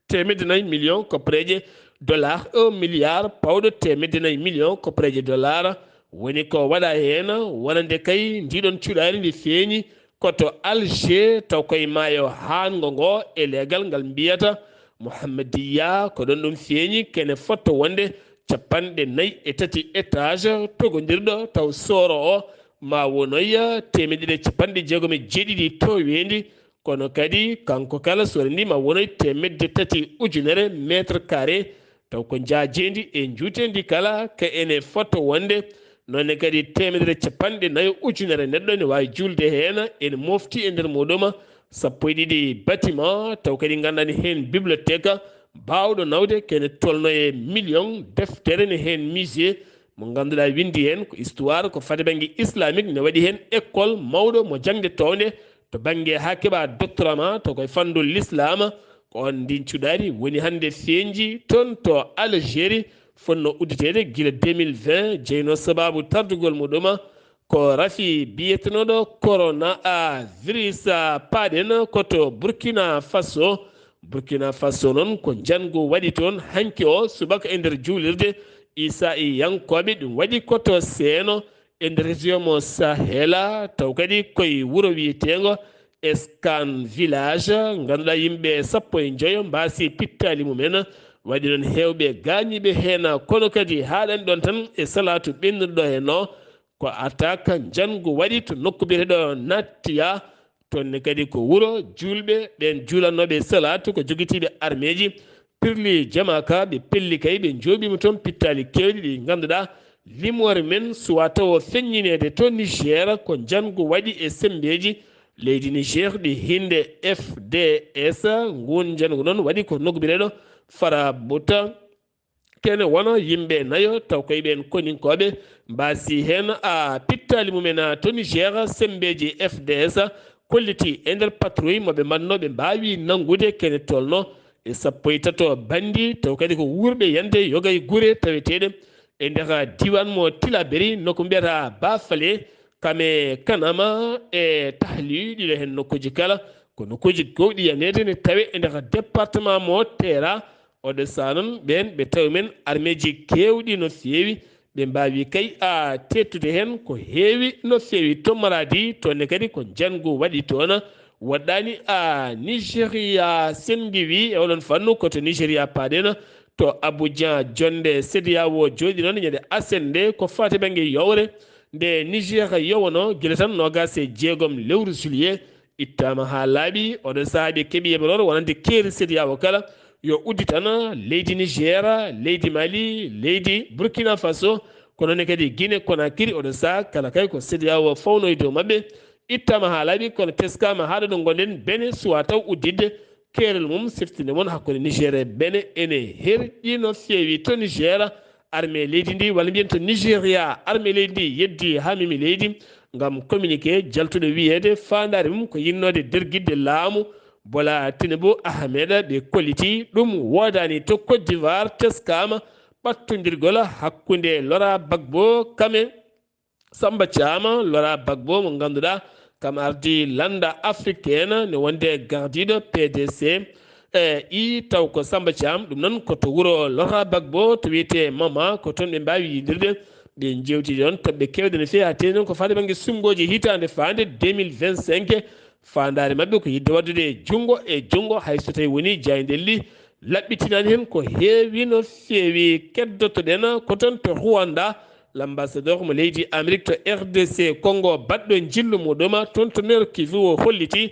Teemedde nayi million koppereeje dollar, un milliard pawɗo teemedde nayi million koppereeje dollar woni ko waɗa heen. Wonande kay ndiɗon cuɗaari ndi feeñi ko to Alger, taw koye maayo haango ngo e leegal ngal mbiyata Mohammadiya. Ko ɗoon ɗum feeñi, kene fotto wonde capanɗe nayi e tati étage togondirɗo, taw sooro o ma wonoya teemedde ɗiɗi e capanɗe jeegom e jeeɗiɗi toweendi. Kono kadi kanko kala soore ndi ma wonoy teemedde tati ujunere mètre carré, taw ko njaajeendi e njuuteendi kala. Ka ene fotto wonde noone kadi teemedere capanɗe nayo ujunere neɗɗo ne waawi juulde heen. Ene mofti e nder muɗum sappo e ɗiɗi bâtiment, taw kadi ngannduɗaa heen bibliothèque baawɗo nawde kene tolno e million, deftere ne heen, musée mo ngannduɗaa winndi heen ko histoire, ko fade bannge islamique, ne waɗi heen école mawɗo mo jaŋde townde to bannge haa keɓa doctorat ma to koye fanndo l'islam. Ko on ndin cuɗaari woni hannde feeñji toon to Algérie, fonno uddeteede gila deux mille vingt, jeyno sababu tardugol muɗum ko rafi biyetenooɗo corona a virus. Paaɗen ko to Burkina Faso. Burkina Faso noon ko njanngu waɗi toon hanki o subaka e nder juulirde Isa e yankooɓe. Ɗum waɗi ko to seeno e nder région mo Sahela, taw kadi koye wuro wiyeteengo Eskan Village, ngannduɗaa yimɓe sappo e njoyo mbaasi pittaali mumen. Waɗi noon heewɓe gaañiiɓe heen, kono kadi haaɗani ɗoon tan e salaatu ɓennduɗo heen o, ko attaque njanngu waɗi to nokku biyeteeɗo Nattiya. Toon ne kadi ko wuro juulɓe, ɓeen juulannooɓe salaatu ko jogitiiɓe armeeji pirli jama ka, ɓe pelli kay, ɓe njooɓiima toon pittaali keewɗi ɗi ngannduɗaa limoore men suwa tawo feññineede to Niger. Ko njanngu waɗi e semmbeeji leydi Niger ɗi hinnde F D S. Nguun njanngu noon waɗi ko nokku biyeteeɗo Farabuta. Kene wona yimɓe nayo, taw koye ɓeen koninkooɓe mbaasi heen a pittaali mumen to Niger. Semmbeeji F D S kolliti e nder patrouille mo ɓe mbaɗnoo, ɓe mbaawi nanngude kene tolno e sappo e tato banndi, taw kadi ko wuurɓe yande yoga e gure taweteeɗe e nder diiwaan mo Tilaberi, nokku mbiyata Bafale, Kame Kanama e Tahli, ɗiɗo heen nokkuuji kala ko nokkuuji keewɗi yaneede ne tawe e nder département mo Tera. Oɗo sahaa noon ɓeen ɓe tawi men armeeji keewɗi no feewi, Ɓe mbaawi kay a teettude heen ko heewi no feewi to Maradi, toon ne kadi ko njanngu waɗi toon. Woɗɗaani a Nigeria, Sen Ngiwi e oɗon fannu ko to Nigeria paaɗen, to Abuja, jonnde CEDEAO jooɗi noon ñande aset nde ko faati bannge yowre nde Niger yowono gila tan noogaas e jeegom lewru juillet. Ittaama haa laaɓi, oɗo sahaa ɓe keɓi yeɓroore wonande keeri CEDEAO kala yo udditan leydi Niger, leydi Mali, leydi Burkina Faso, ko noon ne kadi Guinée Conakry, oɗo sahaa kala kay ko CEDEAO fawno e dow maɓɓe. Ittaama haa laaɓi, kono teskaama haa ɗo ɗo ngonɗen Benin suwaa taw udditde keerol mum siftinde mon hakkunde Niger e Benin ene herƴi no feewi to Niger. Armée leydi ndi, walla mbiyen to Nigeria, armée leydi ndi yeddi haa memi leydi ngam communiqué jaltuɗo wiyeede faandaare mum ko yinnoode dergidde laamu Bola Tinubu Ahmed. Ɓe kolliti ɗum woodaani to Côte d'Ivoire, teskaama ɓattondirgol hakkunde Laurent Gbagbo kam e Samba Thiam. Laurent Gbagbo mo ngannduɗaa kam ardi lannda africaine ne wonde gardiiɗo P D C, e i taw ko Samba Thiam, ɗum noon ko to wuro Laurent Gbagbo to wiyetee Mama, ko toon ɓe mbaawi yiyondirde. Ɓe njeewti ɗoon toɓɓe keewɗe no feewi, haa teeŋti noon ko faati bannge suɓngooji hitaande faande deux mille vingt-cinq. Faandaare maɓɓe ko yiɗde waɗdude junngo e junngo, hay so tawii wonii jaayndelli laɓɓitinaani heen ko heewi no feewi. Keddoto-ɗen ko toon to Rwanda, l'ambassadeur mo leydi Amérique to R D C Congo, baɗɗo njillu muɗum, toon to Nord Kivu, o holliti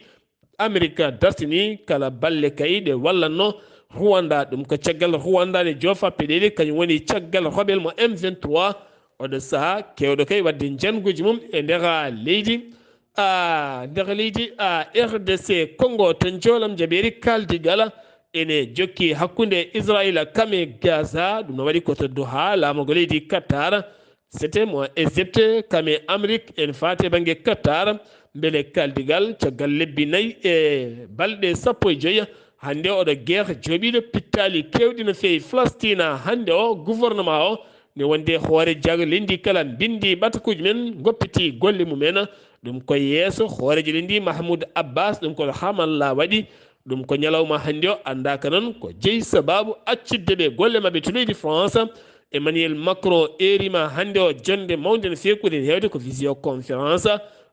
Amerika dartini kala balle kay ɗe wallatno Rwanda. Ɗum ko caggal Rwanda ne joofa peɗeeli, kañum woni caggal rebel mo M vingt-trois. Oɗo sahaa keewɗo kay waɗde njannguuji mum e nder leydi, a, nder leydi, a, R D C Congo. To njoolam jabeeri kaaldigal ene jokki hakkunde Israila kam e Gaza. Ɗum no waɗi ko to Doha, laamorgo leydi Qatar. Sete mo Égypte kam e Amérique en faate bannge Qatar. Mbele kaaldigal caggal lebbi nayi e balɗe sappo e joyi hannde oɗo guerre jooɓiiɗo pittaali keewɗi no feewi Falastina hannde o, gouvernement o ne wonde hoore jaago leydi kala mbindi ɓatakuuji men, ngoppiti golle mumen. Ɗum ko yeeso hooreejo leydi Mahmoud Abbas, ɗum ko Ramallah waɗi. Ɗum ko ñalawma hannde o, anndaaka noon ko jeyi sabaabu accidde ɓe golle maɓɓe to leydi France. Emmanuel Macron eeriima hannde o jonnde mawnde no feekude heewde ko visioconférence.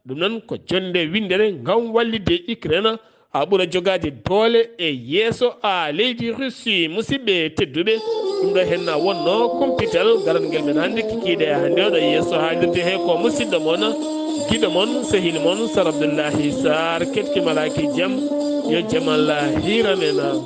Ɗum noon ko jonnde winndere ngam wallitde Ukraine haa ɓura jogaade doole e yeeso a leydi Russie. Musidɓe tedduɓe, ɗum ɗo henna wonno kumpital garal ngel men hannde kikiiɗe hannde o ɗo yeeso haalirde he ko musidɗo mon, giɗo mon, sehil mon, Sar Abdoullahi Sarr, keɗki malaaki jam, yo jam Allah hiiran en.